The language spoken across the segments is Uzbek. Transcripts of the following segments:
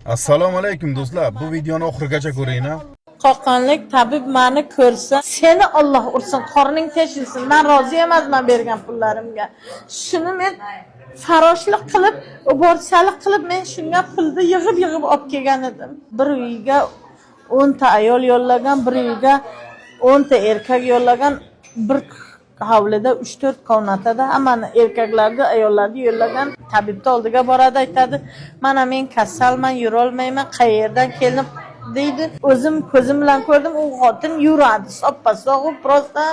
Assalomu alaykum, do'stlar. Bu videoni oxirigacha ko'ringlar. Qo'qonlik tabib mani ko'rsa, seni Alloh ursin, qorning teshilsin. Man rozi emasman bergan pullarimga. Shuni men faroshlik qilib, uborsalik qilib, men shunga pulni yig'ib yig'ib olib kelgan edim. Bir uyga 10 ta ayol yollagan, bir uyga 10 ta erkak yollagan, bir hovlida 3-4 komnatada hammani, erkaklarni, ayollarni yollagan. Tabibni oldiga boradi, aytadi: "Mana men kasalman, yurolmayman, qayerdan keldim?" deydi. O'zim ko'zim bilan ko'rdim, u xotin yuradi soppa sog'. Просто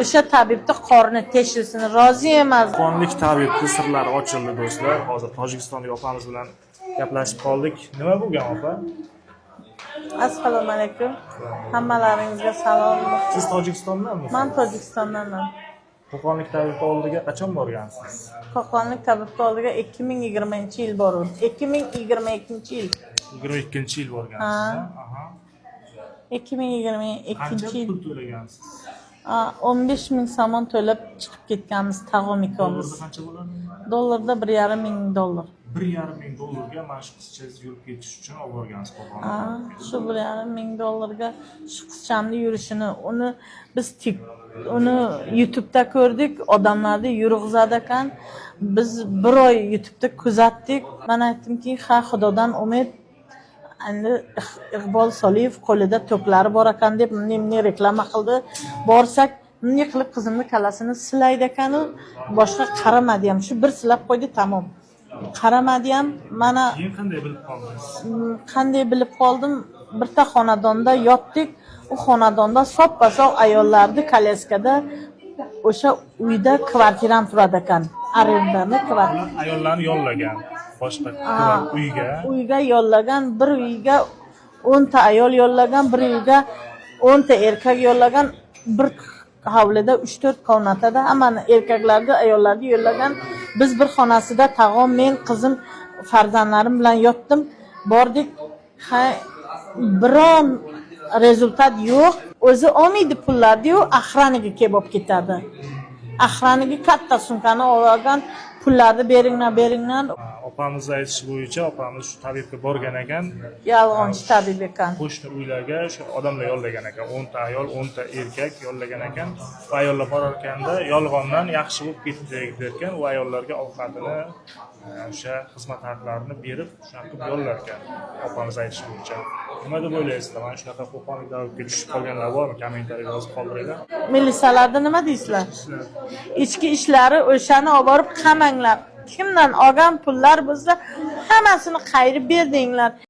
o'sha tabibni qorni teshilsin, rozi emas. Qo'qonlik tabibni sirlari ochildi, do'stlar. Hozir Tojikistondagi opamiz bilan gaplashib qoldik. Nima bo'lgan, opa? Assalomu alaykum, hammalaringizga salom. Siz Tojikistondanmisiz? Man Tojikistondanman. Qo'qonlik tabibni oldiga qachon borgansiz? Qo'qonlik tabibni oldiga 2020-yil bordim, 2022-yil. 22-yil borgansiz. Ha. Aha. 2022 Qancha yil. pul to'lagansiz? 15 ming somon to'lab chiqib ketganmiz tag'om ikkovimiz. Dollarda qancha bo'ladi? Dollarda 1,5 ming dollar. 1,5 ming dollarga mana shu qizchangiz yurib ketish uchun olib borgansiz Qo'qonga. Ha, shu 1,5 ming dollarga shu qizchamni yurishini, uni biz tik uni YouTube'da ko'rdik, odamlarni yurg'izadi ekan. Biz bir oy YouTube'da kuzatdik. Man aytdimki, ha, xudodan umid, endi Iqbol Soliyev qo'lida to'plari bor ekan deb bunday bunday reklama qildi. Borsak, bunday qilib qizimni kallasini silaydi ekanu, boshqa qaramadi ham. Shu bir silab qo'ydi, tamom, qaramadi ham mana. Keyin qanday bilib qoldingiz? Qanday bilib qoldim? Bitta xonadonda yotdik. U xonadonda soppa sog' ayollarni kolyaskada, o'sha uyda kvartiram turadi ekan, arendani kvartira. Ular ayollarni yollagan boshqa uyga. Uyga yollagan. Bir uyga 10 ta ayol yollagan, bir uyga 10 ta erkak yollagan, bir hovlida 3-4 komnatada hammani, erkaklarni, ayollarni yollagan. Biz bir xonasida tag'om men, qizim, farzandlarim bilan yotdim. Bordik, ha, biron результат yo'q. O'zi olmaydi pullarniyu, охрана ga kelib olib ketadi. Охрана ga katta sumkani olgan, pullarni beringlar, beringlar. Ha, opamiz aytishi bo'yicha, opamiz shu tabibga borgan ekan. Yolg'onchi tabib ekan. Qo'shni uylarga o'sha odamlar yollagan ekan, 10 ta ayol, 10 ta erkak yollagan ekan. U ayollar borarkanda yolg'ondan yaxshi bo'lib ketdi derkan. U ayollarga ovqatini, o'sha xizmat haqlarini berib, shunaqa qilib yollar ekan, opamiz aytishi bo'yicha. Nima deb o'ylaysizlar, mana shunaqa qo'qonlik tabibga tushib qolganlar bormi? Kommentariyga yozib qoldiringlar. Milisalarda nima deysizlar? Ichki ishlari, o'shani olib borib qamanglar. Kimdan olgan pullar bo'lsa, hammasini qayirib berdinglar.